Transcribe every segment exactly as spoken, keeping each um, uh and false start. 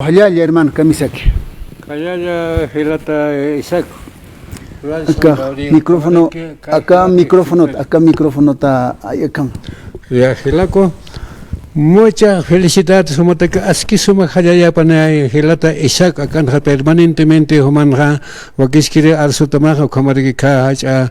Jallalla, hermano, kamisaki. Jallalla, jilata Isaac. Aka micrófono, aka micrófono, aka micrófono ta, ay, aka. Ya, jilaku. Muchas felicidades, jumataka aski suma jallallapani, jilata Isaac, akanxa permanentemente jumanxa wakiskiri arsutamaxa, ukhamaraki kha jach'a,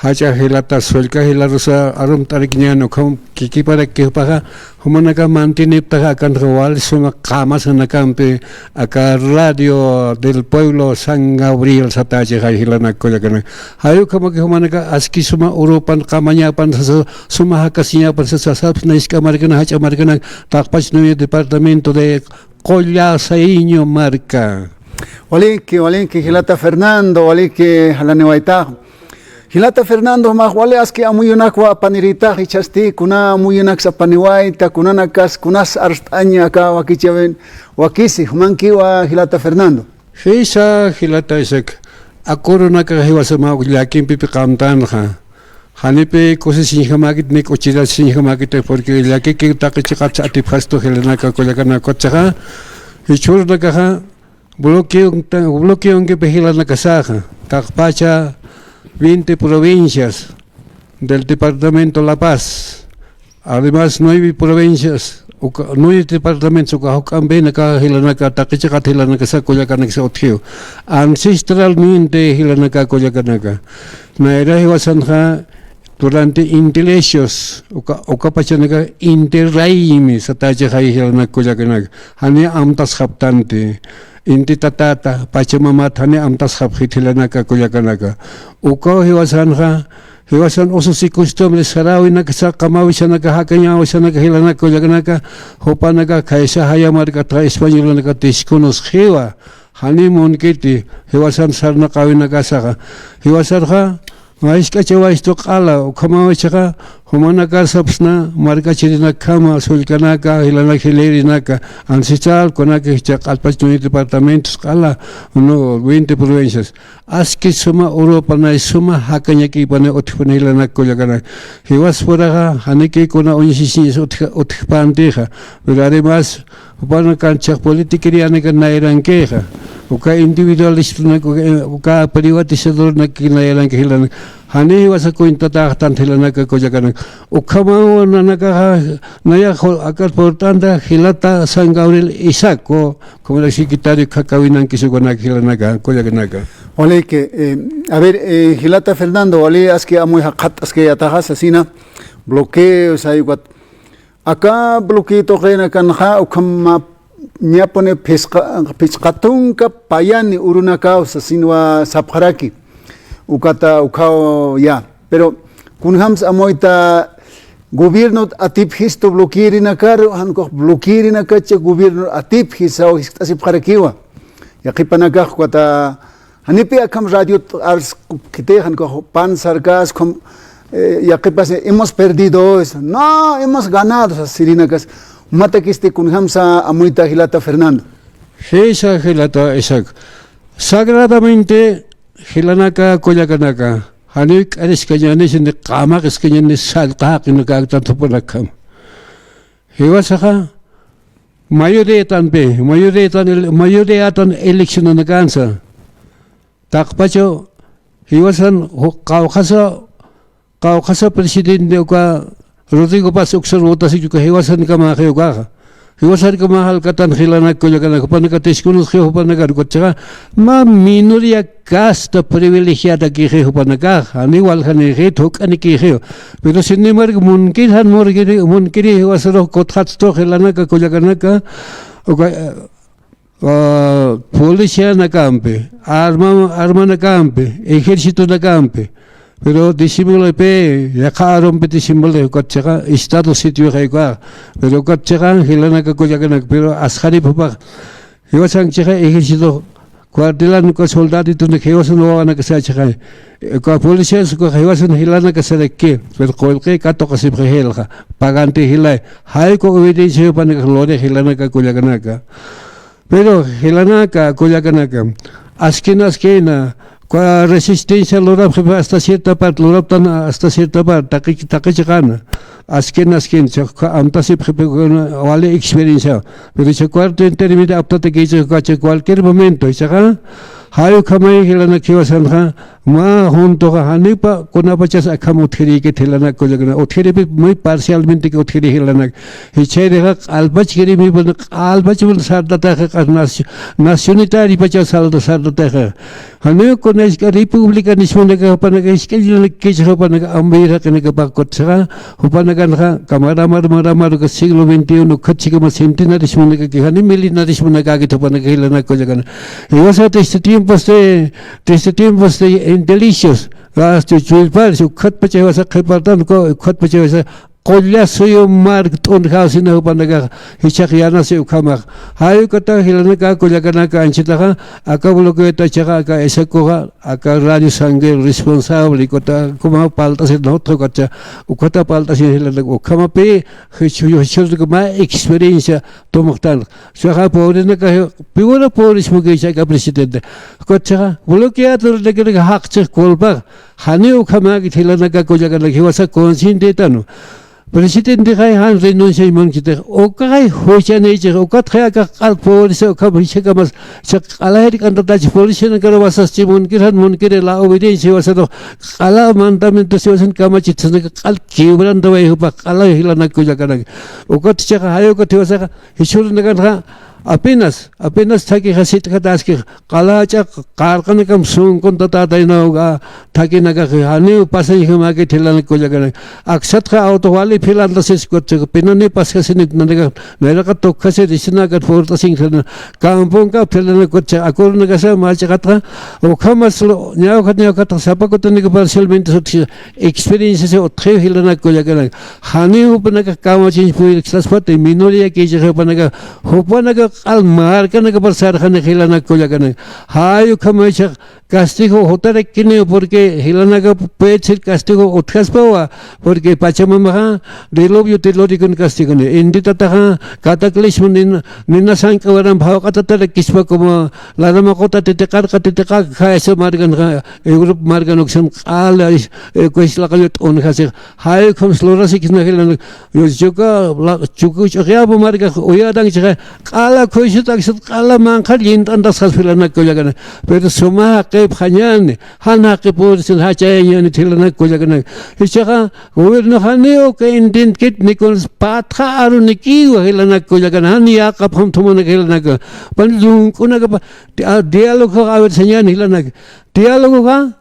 jach'a jilata sullka jilarusa arumt'arakiñäni, ukham kikiparak jupaxa, jumanaka mantieniptaxa akanxa wali suma qamasanakampi, aka Radio del Pueblo San Gabriel satächixay jilanaka kullakanaka. Jay ukhamaki jumanaka aski suma urupan qamañapan sasa, suma jakasiñapan sasa, sapxsna jisk'a markanak, jach'a markanak, taqpach nuya departamento de Qullasuyu marka. Waliki, waliki, jilata Fernando, waliki, jalaniwaytax. Jilata Fernando, jumax wali aski amuyunakwa apanirïtax, jichhasti kuna amuyunaksa apaniwayta, kunanakas, kunas arst'aña aka wakichäwin, wakisi, jumankiwa jilata Fernando. Jisa, jilata Isaac, aka urunakax jiwasa mä llakimpipï qamtanxa. Janipï kusisiñjamäkiti ni k'uchirasiñjamäkiti, porque llakiki taqi chiqatsa atipjastu jilanaka kullakanaka, ukatsaxa jichhürunakaxa bloqueon-, bloqueonkipï jilanakasaxa, taqpacha veinte provincias del departamento La Paz, además nueve provincias, uka, nueve departamentos, uka juk'ampinaka jilanaka, taqi chiqat jilanakasa kullakanaksa utjiw. Ancestralmente jilanaka kullakanaka. Nayra jiwasanxa durante intilicios, uka, uka pachanaka inti raymi satächixay jilanaka kullakanaka. Jani amtasxaptanti. Inti tatata, pachamamata jani amtasxapxit jilanaka kullakanaka. Ukaw jiwasanxa, jiwasan usos y costumbres saräwinakasa, qamawisanaka, jakañäwisanaka jilanaka kullakanaka, jupanaka khaysa jaya markatxa españolanaka tiskunusxiwa, jani munkiti, jiwasan sarnaqäwinakasaxa. Jiwasarxa, jisk'achawastu q'ala, ukhamäwichaxa, jumanakar sapxsna, markachirinakjama, sullkanaka, jilanak jilïrinaka, ancestral, kunaka jichha q'alpach nueve departamentos q'ala, no, veinte provincias. Aski suma urupanay, suma jakañakïpanay utjpani jilanak kullakanaka. Jiwaspuraxa, janiki kuna uñisisiñas utj-, utjpantixa. Pero además, jupanakanchix politiqueríanaka nayrankixa. Uka individualistunaka, uka, uka privatizadornak nayranki jilanaka. Jani jiwasa cuentatäxtanti jilanaka kullakanaka. Ukhamaw nanakaxa, nayax akat purt'anta jilata San Gabriel Isaac, como era secretario, khakawinankis ukanaka jilanaka, kullakanaka. Waliki, eh, a ver, eh, jilata Fernando, wali aski amuy jaqhat aski yataxa sasina, bloqueo, say ukat. Aka bloqueo tuqinakanxa, ukham ñapuni phisqa, phisqa tunka payani urunakaw sasinwa sapxaraki. Ukata, ukhaw ya. Pero, kunjams amuyta gobierno atipjistu bloqueerinakaru, jan ukax bloqueerinakacha gobierno atipjisaw jiskt'asipxarakiwa. Yaqhipanakax ukata, janipï akham radio ars khiti, jan ukax pan sarkas, ukham, eh, yaqhipas, hemos perdido, es, no, hemos ganado, sas sirinakas. Jumatakisti kunjamsa amuyta jilata Fernando. Jisa jilata Isaac. Sagradamente, jilanaka, kullakanaka, janiw k'ariskañäni, ni qamaqiskañäni, sallqa jaqinakaktan jupanakjama. Jiwasaxa, mayoría tanpi, mayoría tan ele-, mayoría tan eleccionanakansa. Taqpachaw, jiwasan, ju-, qawqhasa, qawqhasa presidente uka, Rodrigo Paz uksar votasiki uka jiwasankamäxi ukaxa. Jiwasarkamäx alkatan jilanak kullakanaka, jupanaka tiskunusxiw jupanakar, ukatchaxa mä minoría casta privilegiadakixi jupanakax, jani waljanïxit, juk'anikïxiw. Pero sin embargo, munkir jan munkiri, munkiri jiwasarux kutxatstu jilanaka kullakanaka, uka, ah, policianakampi, arma-, armanakampi, ejércitonakampi, pero disimulipï, yaqha arumpi disimuli, ukatchaxa, estado sitio jaykax, pero ukatchaxa, jilanaka kullakanaka, pero asxarip jupax, jiwasanchixa, ejército, cuartelan uka soldaditunak, jiwasan wawanakasachixa, uka policias, uka jiwasan jilanakasarakki, pero qullqi katuqasipxi jilxa, paganti jilay, jayku obediencia jupanakax luri jilanaka kullakanaka. Pero jilanaka, kullakanaka, askina, askina, Uka resistencia lurapxipi hasta cierta parte, luraptan hasta cierta parte, taqi, taqi chiqana. Askin, askin, cha, uka amtasipxipi, wali experiencia. Pero cha cuarto intermedio aptatakichix ukacha cualquier momento, jichhaxa, jay ukhamay jilanak jiwasanxa, mä juntuxa janipa kunapachas akham utjirïkit jilanak kullakana, utjiripi muy parcialmente utjiri jilanak. Jichhayrixa q'alpach kirimipuna, q'alpachpuna sartataxa, nacio-, nacionitaripacha sarta-, sartataxa. Janiw kuna jisk'a republicanismonaka, jupanaka jisk'a llinakichix jupanaka ambir jaqinakapax kutsaxa, jupanakanxa kamaramar, maramar, uka siglo veintiuno, ukat chikama centenarismonaka, jani milenarismonakäkit jupanaka jilanak kullakana. Jiwasa desde tiempos de, desde tiempos de indelicios, hasta chullparis, ukatpacha jiwasa qhipartan, uka, ukatpacha jiwasa qulla suyu mark t'unjawsina jupanakax, jichhax yanasi ukhamax. Jay ukata jilanaka kullakanaka anchitaxa, aka bloqueota jichhaxa, aka Esacoxa, aka Radio San Gabriel responsable, ukata kuma palt'asir nawtxa ukata, ukata palt'asir jilanaka ukhamapï, jichhu, jichhurtuka mä experiencia tumxtan. Chaxa pobrenaka, peor pobresmoki jichha aka presidente. Ukatchaxa, bloqueadorinakiraka jaqchix culpax, janiw ukhamäkit jilanaka kullakanaka jiwasa conscientetanu. Presidentexay jan renunciañ munkitix, ukaxay juchanïchix, ukatxay aka q'al pobresa ukham jichhakamas, cha q'ala jirk'antatachix, pobresianakar wasaschi munkir, jan munkir la obediencia jiwasanux, q'ala mandamientos jiwasan kamachitsanaka q'al quebrantaway jupax q'ala jilanak kullakanaka. Ukat jichhaxa, jay ukat jiwasaxa, jichhürunakanxa, apenas, apenas thakhixa sit'kataskix, q'alach'a qarqanakam sunkuntatätaynaw uka thakhinakax, janiw pasañjamäkit jilanak kullakanaka. Aksatxa awtox wali philantasis kutsa, pinaniw paskasinit nanakax, nayraqa tukjasir isinäkat purt'asiñ jilanak, camponkap jilanak kutsa, akurunakasa mä chiqatxa, ukhamas ñawjat ñawjatxa sapa kutanaka parcialmente sutji experiencias utjiw jilanak kullakanaka. Janiw jupanakax kamachiñ puyirkstaspati, minoría kïchix jupanakax, jupanakax q'al markanakapar sarxani jilanak kullakanaka. Jay ukhamaychax castigo jutarakiniw, porque jilanaka puede ser castigo utjaspawa, porque Pachamamaxa diluvio telúrico castigoni, inti tataxa cataclismo nina, nina sank'awaram jawq'atatarakispa como laramaqu tatitiqarqa titiqaka khaysa markanxa, Europa markan uksan q'ala, eh, kuislaqallu t'unjasix. Jay ukhams lurasikisna jilanak, chuka, la, chuku ch'uqyapa markax uyatanchixa, q'ala khuysuta aksat q'ala manqhar llint'antasxas jilanak kullakanaka. Pero suma jaqipxañäni, jan jaqipurisin jachayañäni jilanak kullakanaka. Jichhaxa, gobierno janiw uka entiendkit, ni kunas patxa arunikiwa jilanak kullakanaka, jan yäqapxam thumanaka jilanaka. Pan llunk'unakapa, di-, a, diálogo, a ver, sañäni jilanaka. Diálogoxa,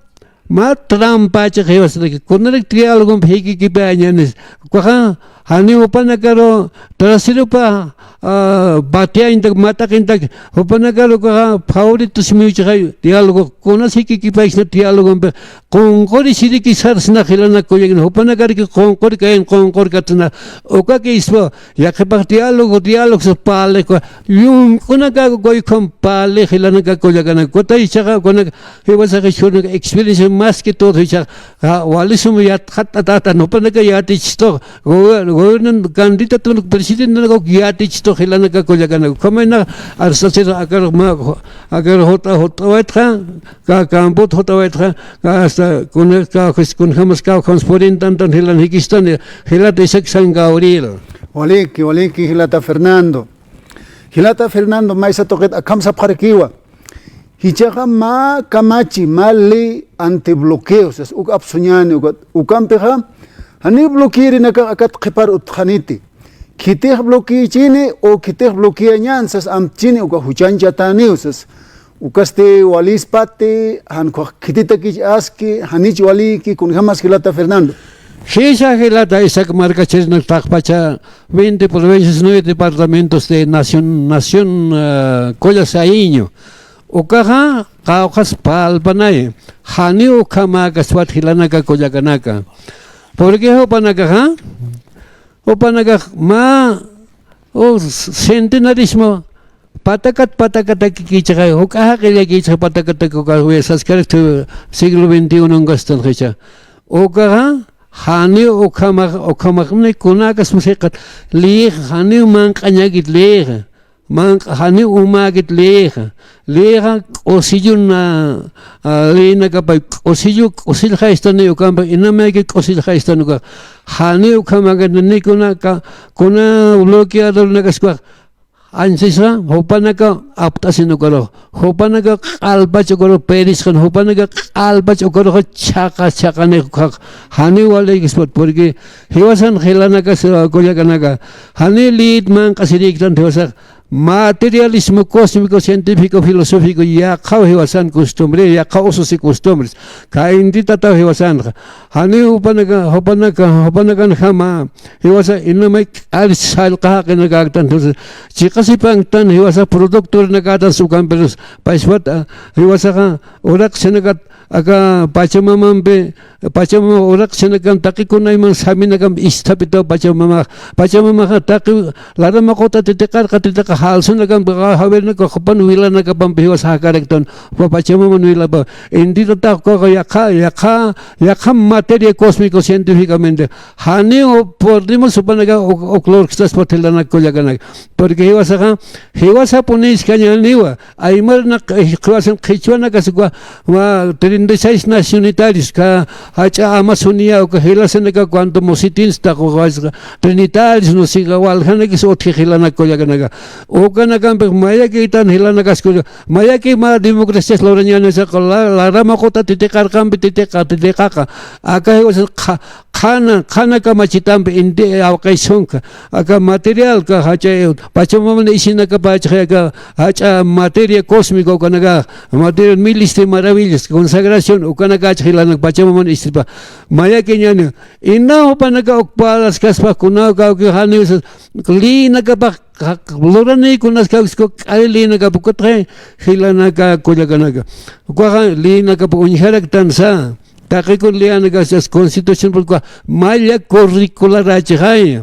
mä trampachix jiwasanaka, kunarak dialogompi jikikipayañänis. Ukaxa, janiw jupanakaru traseropa, ah, bateañtak, mat'aqintak, jupanakaru ukaxa, favoritos miwchixay, diálogo, kunas jikikipayksna dialogompi, qunquri siriki sarsna jilanak kullakanaka, jupanakaraki qunquri kayan, qunquri katsna, ukakispa, yaqhipax diálogo, diálogo, sas pali, uka, llunk'unaka, uka ukham pali, jilanaka kullakanaka, kutay jichhaxa, ukanaka, jiwasaxa jichhürunaka experiencia más que todo jichhaxa, ja, wali sum yatxatt'atätan, jupanaka yatichistux, gober-, gobiernan candidato, presidentenaka uk yatichistux jilanaka kullakanaka. Ukhamaynax arsasir akar mä, akar jut'a, jut'awaytxa, ka-, campot jut'awaytxa, ka-, hasta kuna, ka-, kunjamas kawkhams purintantan jilan jikistani, jilata Isaac San Gabriel. Waliki, waliki, jilata Fernando. Jilata Fernando, maysa tuqit akham sapxarakiwa. Jichhaxa mä kamachi, mä ley antibloqueo, sas uk apsuñäni, ukat, ukampixa, janiw bloqueerinakax akat qhipar utjxaniti. Khitix bloqueechini o khitix bloqueañän, sas amtchini, uka juchañchatäniw, sas. Ukasti walispati, jan ukax khititakich aski, janich waliki, kunjamas jilata Fernando. Jisa jilata Isaac, markachirinak taqpacha veinte provincias, nueve departamentos de nación, nación, eh, Collasaiño. Ukaxa, qawqhas palpanay, janiw ukhamäkaspat jilanaka kullakanaka. Porque jupanakaxa, jupanakax mä, o centenarismo, patakat, patakatakikïchixay, juk'a jaqillakichixay, patakatak uka, saskarastu siglo veintiuno unkastan jichha. Ukaxa, janiw ukhamax, ukhamax ni kunäkasma siqat, leyix, janiw manq'añäkit leyix. Manq'a janiw umäkit leyixa. Leyixa k'usilluna, a, leyinakapay k'usillu, k'usillxaystan ukampi, inamayki k'usillxaystan ukax. Janiw ukhamäkit ni kuna ka-, kuna bloqueadornakas ukax. Anchisa, jupanaka apt'asin ukarux. Jupanaka q'alpach ukarux perisqan, jupanaka q'alpach ukarux chhaqa, chhaqanix ukax. Janiw walïkispat, porque jiwasan jilanakas, a, kullakanaka. Janiw leyit manq'asirïktan jiwasax. Materialismo cósmico, científico, filosófico, yaqhaw jiwasan costumbre, yaqhaw usos y costumbres. Kha inti tataw jiwasanxa. Janiw jupanaka, jupanaka, jupanakanjama, jiwasa inamay k'ari sallqa jaqinakäktan, entonces, chiqasipanktan, jiwasa productornakätan ukampirusa, pachpat, a, jiwasaxa, uraqchhanakat, aka Pachamamampi, Pachamama uraqchhanakan taqi kunayman saminakamp isthapitaw Pachamamax. Pachamamaxa taqi lara maquta titiqarqa, titiqa jalsunakamp, qa-, jawirnaka jupan wilanakapamp jiwas jakaraktan, jupa Pachamaman wilapa. Inti tatax ukaxa yaqha, yaqha, yaqha materia cósmico científicamente. Janiw podemos jupanaka uk, uk lurkstaspat jilanak kullakanaka. Porque jiwasaxa, jiwasapunïskañäniwa. Aymarnaq, eh, jiwasan qhichwanakas uka, wa, treinta y seis nacionitarios, ka, jach'a Amazonia, uka jilasanaka cuanto musitinsta, uka, trinitarios, no sé, waljanakis utji jilanak kullakanaka. Ukanakampi mayakïtan jilanakas kulla, mayakï mä democracias lurañänisa, la, lara maquta titiqarqampi titiqa, titiqaqa. Aka jiwasan qha-, qhana, qhana kamachitampi inti awqay sunka. Aka material ka jach'a, Pachamaman isinakapachaxa aka jach'a materia cósmica ukanaka, material miles de maravillas, consagración, ukanakacha jilanak Pachamaman isipa. Mayakiñäni, ina jupanaka uk parlaskaspa kunaw kawki janiw sas, lïnakapax, ka-, luranïkunas kawkisku k'ari lïnakap ukatxa, jilanaka kullakanaka. Ukaxa lïnakap uñjaraktansa. Taqikun lïnakasas constitución pulka malla curricular achixaya.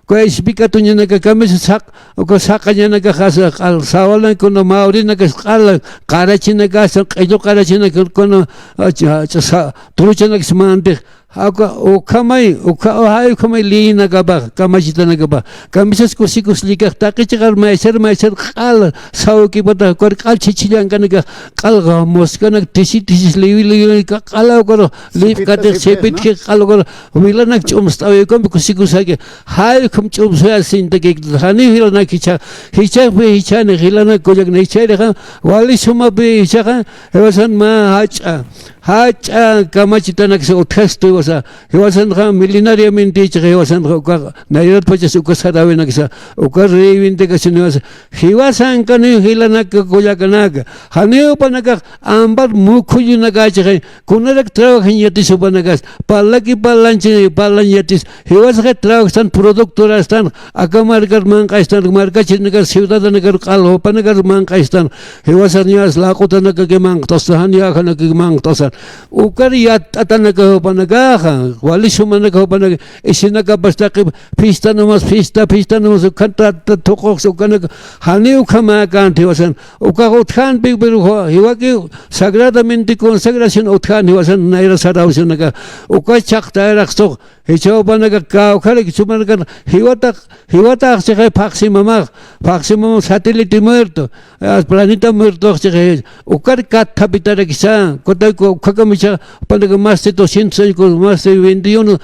Uka espikatuñanaka kamisa saq, uka saqañanaka qasa q'al sawalan kuna mawrinakas q'ala qarachinakasa, q'illu qarachinaka kuna, a, cha, cha, sa, truchanakas mantix. Uka, ukhamay, ukha, uhay ukhamay lïnakapax, kamachitanakapax. Kamisas kusikus llikax taqi chiqar maychar, maychar q'al sawkipata, ukar q'al chichillankanaka, q'al muskanak tisi, tisis liwi, liwi, ka-, q'ala ukarux, lip katix sipit, sipit, ¿no? Sipit, q'al ukarux, wilanak ch'umst'awi, ukampi kusikusaki, jay ukham ch'umsuyasintaki, janiw jilanak jichha, jichhapi jichhani, jilanak kullakna, jichhayrixa, wali sumapi jichhaxa, jiwasan mä jach'a. Jach'a kamachitanak sa utjastu jiwasa, jiwasanxa milenariamente jichhaxa jiwasanxa uka nayratpachas uka saräwinaksa, uka reivindicasión jiwasa, jiwasankaniw jilanaka kullakanaka, janiw jupanakax ampar mukhullunakachaxa, kunarak trabajañ yatis jupanakas, parlaki parlanchi, parlañ yatis, jiwasaxa trabajastan, productorastan, aka markar manq'aystan, markachirinakar, ciudadanakar, q'al jupanakar manq'aystan, jiwasañas laq'utanakaki manq'tastan, jan yäjanakaki manq'tastan. Ukar yatt'atanaka jupanakaxa, wali sumanaka jupanaka, isinakapas taqi fiesta nomás, fiesta, fiesta nomás, ukhanta thuquqsa ukanaka, janiw ukhamäkänti jiwasan, ukax utjänpi, pero jiwaki sagradamente consagración utjän jiwasan, nayra saräwsinaka, uka chhaqtayaraqstux, jichha jupanaka kawkharaki sumanakar jiwatax, jiwatax chiqay phaxsi mamax, phaxsi mamax satélite muerto, a, planeta muertox chiqay, ukar kathapitarakisa, kutay ku-, ukhakamicha, jupanaka más de doscientos años, más de veintiuno,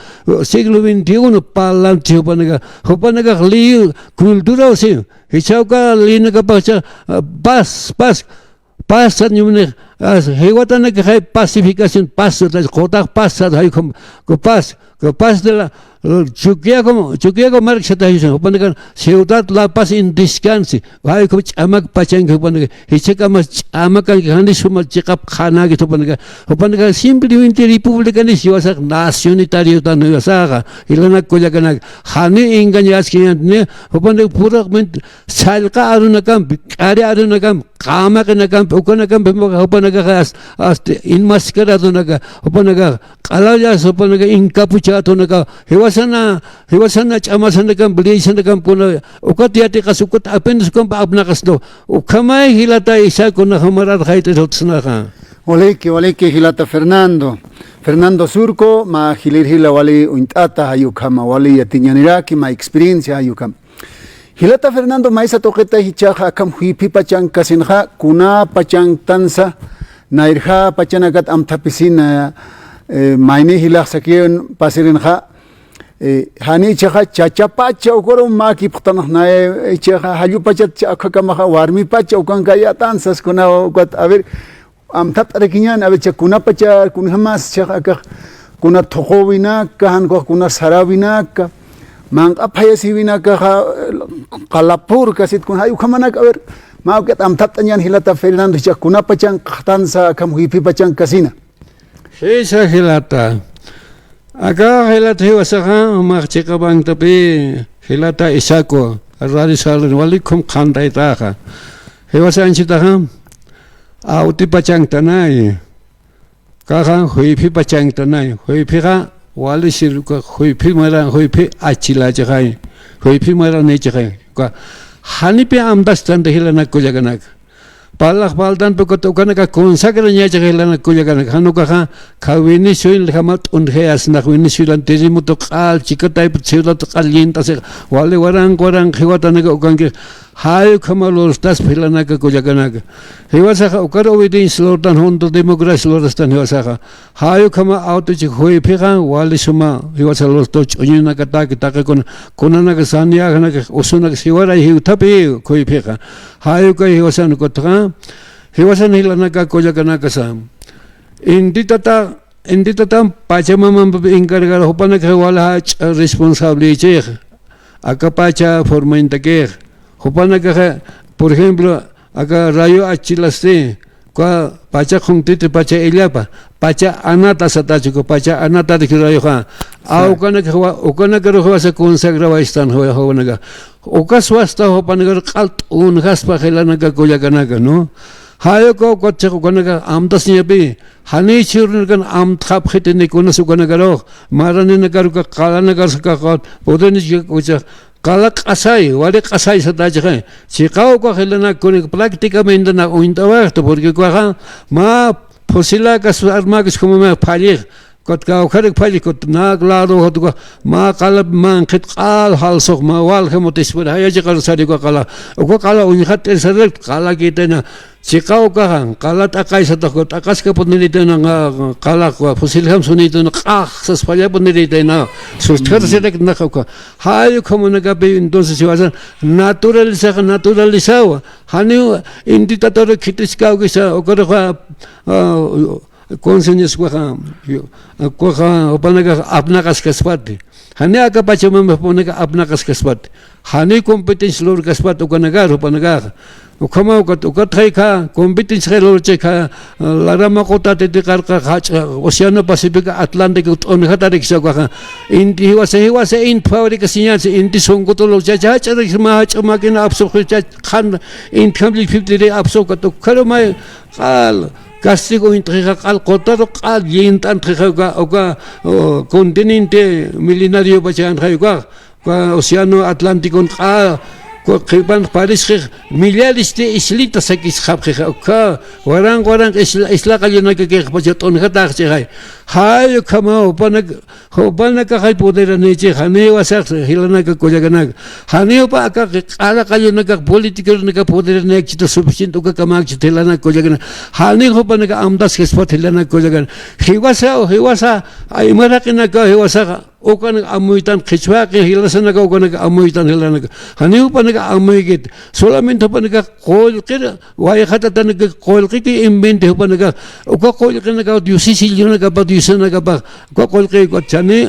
siglo veintiuno, parlanti jupanaka, jupanakax liyu, culturaw si, jichha uka lïnakapaxcha, a, paz, paz, paz sat ñuminix, as, jiwatanakaxay pacificación, paz sat, qutax paz sat, jay ukham, ku paz, ku paz de la, Chuquiyacu, Chuquiyacu mark sat, jay ukham, jupanakan, ciudad La Paz en descanso, jay ukham ch'amak pachanki jupanaka, jichhakamas ch'amakanki, jani suma chiqap qhanaki jupanaka, jupanaka simplemente republicanis jiwasax nacionitariota jiwasaxa, jilanak kullakanaka, jani engañaskiñäni, jupanaka puramente sallqa arunakampi, k'ari arunakampi, qamaqinakampi, ukanakampi, jupanakaxa as-, hasta enmascaradonaka, jupanakax q'alallas, jupanaka encapuchadonaka, jiwasana, jiwasana ch'amasanakampi, leysanakampi kuna, ukat yatiqas, ukat apenas ukampi apnaqasna, ukhamay jilata Isaac kuna jumarar jayt'ir jutsnaxa. Waliki, waliki jilata Fernando. Fernando Surco, mä jilïr jila wali uñt'ata jay ukhama, wali yatiñaniraki, mä experiencia jay ukhama. Jilata Fernando, maysa tuqita jichhaxa akham juyphi pachankasinxa, kuna pachantansa, nayrja pachanakat amthapisina, eh, mayni jilax sakiw pasirinxa, eh, jani jichhaxa chachapacha ukaru mä kipxtanxnay, jichhaxa jallupachat cha akhakamaxa warmipacha ukankayätan saskuna ukat, a ver, amthapt'arakiñäni, a ver, jichha kunapachar, kunjamas jichhaxa akax, kuna thuquwinaka, jan ukax kuna saräwinaka, manq'a phayasiwinakaxa, qalapurkasit kuna, jay ukhamanak, a ver, mä ukat amthapt'añäni jilata Fernando, jichha kuna pachankatansa akham juyphi pachankasina. Jisa jilata. Aka jilata jiwasaxa, jumax chiqapanktapi, jilata Isaco, radio salin, wali ukham qhantaytaxa. Jiwasax anchitaxa, awti pachanktanay. Kaxa juyphi pachanktanay. Juyphixa, wali sir, juyphi mara, juyphi achilachixay. Juyphi maranïchixay. Uka, janipi amtastanta jilanak kullakanaka. Parlax parltanpi ukat ukanaka consagrañächixay jilanak kullakanaka. Jan ukaxa, kha Venezuelajama t'unjayasnax, Venezuelan terremoto q'al, chika taypit ciudad q'al llint'asix, wali waranq waranq jiwatanaka ukankix, jay ukhama lurtaspa jilanaka kullakanaka. Jiwasaxa ukar obediencia lurtan, junta democracia lurastan jiwasaxa. Jay ukhama awtichi juyphixa, wali suma, jiwasa lurtu ch'uñunakataki, taqikuna, kunanaka sañäxnaka, usunak jiwaray jiwthapi juyphixa. Jay uka jiwasan ukatxa, jiwasan jilanaka kullakanakasa. Inti tata, inti tata Pachamamampi encargar, jupanakax wali jach'a responsable chix. Aka pacha formañtakix. Jupanakaxa, por ejemplo, aka rayo achilasti, uka pacha qhumtiti pacha illapa, pacha anata satachu, uka pacha anatati rayuxa. A, ukanakax wa-, ukanakarux jiwasa consagrawayastan, jupanaka. Uka swasta jupanakar q'al t'unjaspa jilanaka kullakanaka, ¿no? Jay uka, ukat chiq ukanaka amtasiñapi, janiy chhürunikan amtxapxiti ni kunas ukanakarux, maraninakarux uka qalanakar saka, poder ni chika ucha, qala q'asay, wali q'asay satachixay. Chiqa uka jilanak kunak prácticamente na uñt'awayxta, porque ukaxa mä fusilakas, armakas jumamay phallix. Ukat kawkharak phallix, ukat na claro, ukat uka mä qala manqhit q'al jalsux, mä walja mutispira, jaya chiqar sari uka qala. Uka qala uñxat irsarak, qala kitayna. Chiqa ukaxa, qala t'aqay satax, uka t'aqaskapuniritayna, qala, uka fusiljam sunitayna, q'ax sas phallapuniritayna. Sustjar sirak naxa uka. Jay ukhamanakapi, entonces, jiwasan, naturalizaxa, naturalizawa. Janiw inti tataru khitiskawkisa, ukaruxa, ah, conciencias ukaxa, ukaxa, jupanakax apnaqaskaspati. Jani aka Pachamamampi jupanakax apnaqaskaspati. Jani competencia lurkaspati ukanakar, jupanakax. Ukhama ukat, ukat jay kha, competencia jay lurchi kha, lara maqutati tiqarqa jach'a, Océano Pacífico Atlántico t'unjatariksa ukaxa. Inti jiwasa, jiwasa inti fabricasiñansi, inti sunkutu lurchacha jach'a, mä jach'a máquina apsuqcha qhan, inti jamlli phiptiri apsuqkat, ukharu may q'al, castigo uñt'xixa q'al qutaru q'al llint'antxixa uka, uka, o, continente milenario pachanxay ukax. Uka Océano Atlántico q'a, uka qhipan parisxix millares de islitas sakisxapxixa, uka waranq waranq isla, isla qallunakakix pacha t'unjataxchixay. Jay ukhama jupanak, jupanakaxay poderanïchix, janiw jiwasax jilanaka kullakanaka. Janiw jupa aka qala qallunakax politicorinakax poderanïkchita suficiente ukakamkchita jilanaka kullakanaka. Janiw jupanaka amtaskaspat jilanaka kullakanaka. Jiwasa, jiwasa, aymaraqinaka jiwasaxa. Ukanak amuytan qhichwa jaqin jilasanaka, ukanak amuytan jilanaka. Janiw jupanaka amuykit. Solamente jupanaka qullqir, wayqatatanaka qullqiki inventi jupanaka. Uka qullqinaka Dios isillunakapa, Diosanakapa. Uka qullqi ukat chani,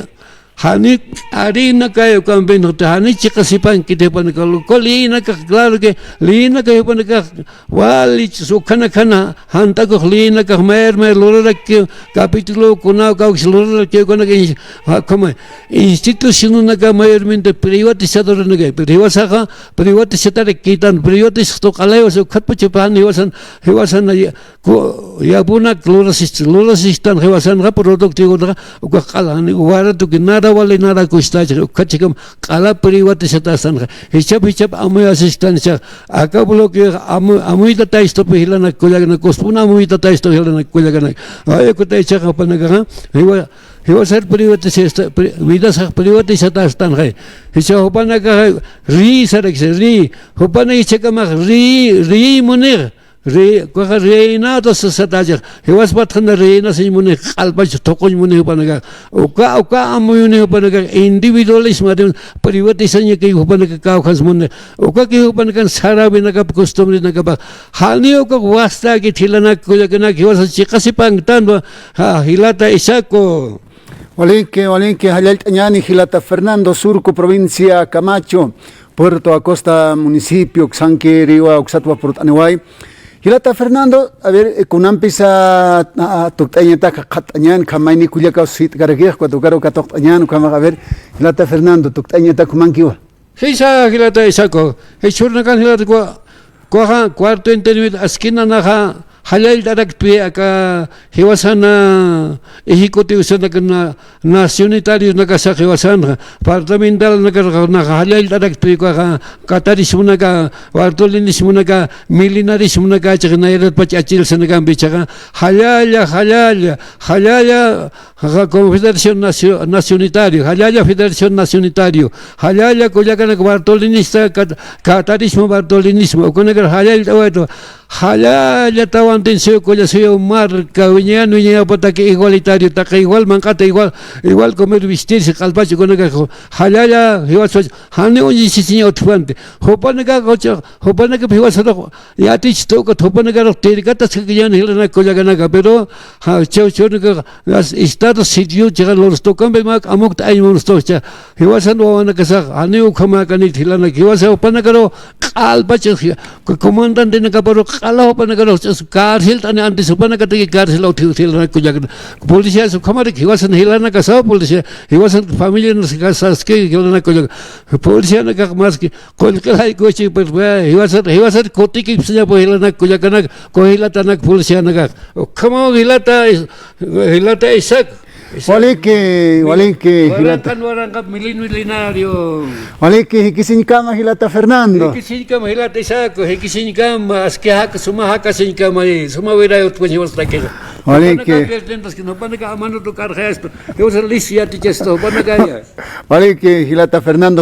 jani k'arinakay uka inventi, jani chiqa sipankiti jupanaka. Uka leyinaka, claro que leyinaka jupanaka. Wali, ukhanakana, jant'akux leyinakax mayor, mayor luraraki, capítulo kuna kawkis luraraki, ukanaka ins-, ja, como institucionanaka mayormente privatizadoranaka, pero jiwasaxa privatizatarakïtan, privatizatu q'alaywasa, ukhatpachapan jiwasan, jiwasan ya-, ku-, yapunak lurasist-, lurasistan jiwasanxa, productivonaxa, ukax q'ala, jani, baratuki, nada wali, nada custachi, ukhat chikam, q'ala privatizatastanxa, jichhap, jichhap amuyasistan, jichha, aka bloqueo amu-, amuytataystupi jilanak kullakanaka, kuspun amuytataystupi jilanak kullakanaka. Ay, ukatay jichhaxa jupanakaxa, jiwa, Jiwasar privatizasta, pri-, vidasax privatizatästanxay. Jichha jupanakax riy saraksa, riy. Jupanak jichhakamax riy, riy munix. Riy, ukaxa reinado sasatächix. Jiwaspatxana reinasiñ munix, q'alpach thuquñ munix jupanakax. Uka, uka amuyuni jupanakax, individualismo, además, privatizañakiw jupanakax kawkhans munix. Ukakiw jupanakan saräwinakap, costumbrenakapax. Janiw ukax wastakit jilanak kullakanaka, jiwasa chiqasipanktänwa, ja, jilata Isaco. Walinki, walinki, jallallt'añäni jilata Fernando Surco, provincia Camacho, Puerto Acosta, municipio, uksanki riwa, uksatwa purt'aniway. Jilata Fernando, a ver, eh, kunampisa, ah, tukt'ayañatak qhatt'añän, khamayni kullakaw sit'karakix, ukat ukaru katuqt'añän, ukhamax, a ver, jilata Fernando, tukt'ayañatak jumankiwa. Jisa, jilata Isaco, jichhürnakan jilata cua-, cuaja, cuarto entero, esquina naxa, jallallt'araktpi aka jiwasana ejecutivosanaka na-, nacionitariosnakasa jiwasanxa, departamentalnakasa jallallt'araktpi cuaja, catarismonaka, bartolinismonaka, milenarismonaka, chiqi nayaratpach achilsanakampi chiqa, jallalla, jallalla, jallalla, Jaja, Confederación Nacio-, Nacionitario, jallalla Federación Nacionitario, jallalla kullakanak bartolinista, cat-, catarismo bartolinismo, ukanakar jallallt'awaytu, jallalla tawantin suyu kulla suyu marka, wiñan wiñayapataki igualitario, taqi igual manq'ata, igual, igual comer, vestirse, q'alpach, ukanakar jallalla jiwaspacha, jani uñisisiña utjpanti, jupanakax ucha, jupanakap jiwasarux, yatichta ukat jupanakarux tirkataskakiñän jilanak kullakanaka, pero, ja, chawchhürnakax, las estados sitio chiqa lurstukampi mä k'amukt ayma lurstuxcha, jiwasan wawanakasax, janiw ukhamäkanit jilanak, jiwasa jupanakarux q'alpach, comandantenakaparux q'ala jupanakarux, ch'as cárcelt'ani antes jupanakataki cárcel utji jilanak kullakanaka, policías ukhamarak jiwasan jilanakasaw policía, jiwasan familianas saski jilanak kullaka, policíanakax maski, Qullqi laykuchi, pues, jiwasar, jiwasar kutikipsañapu jilanak kullakanaka, ku jilatanak policianakax. Ukhamaw jilata, jilata Isaac. Isaac. Waliki, waliki, jilata. Waranqan, waranqa, milen, milenario. Waliki, jikisiñkama jilata Fernando. Jikisiñkama jilata Isaac, jikisiñkama, aski jaka, suma jakasiñkama, suma wirayut, pues, jiwastakira. Waliki. Jupanaka, jupanaka amanu tukarxayaspa. Jiwasar lis yatichasta, jupanakaya. Waliki, jilata Fernando.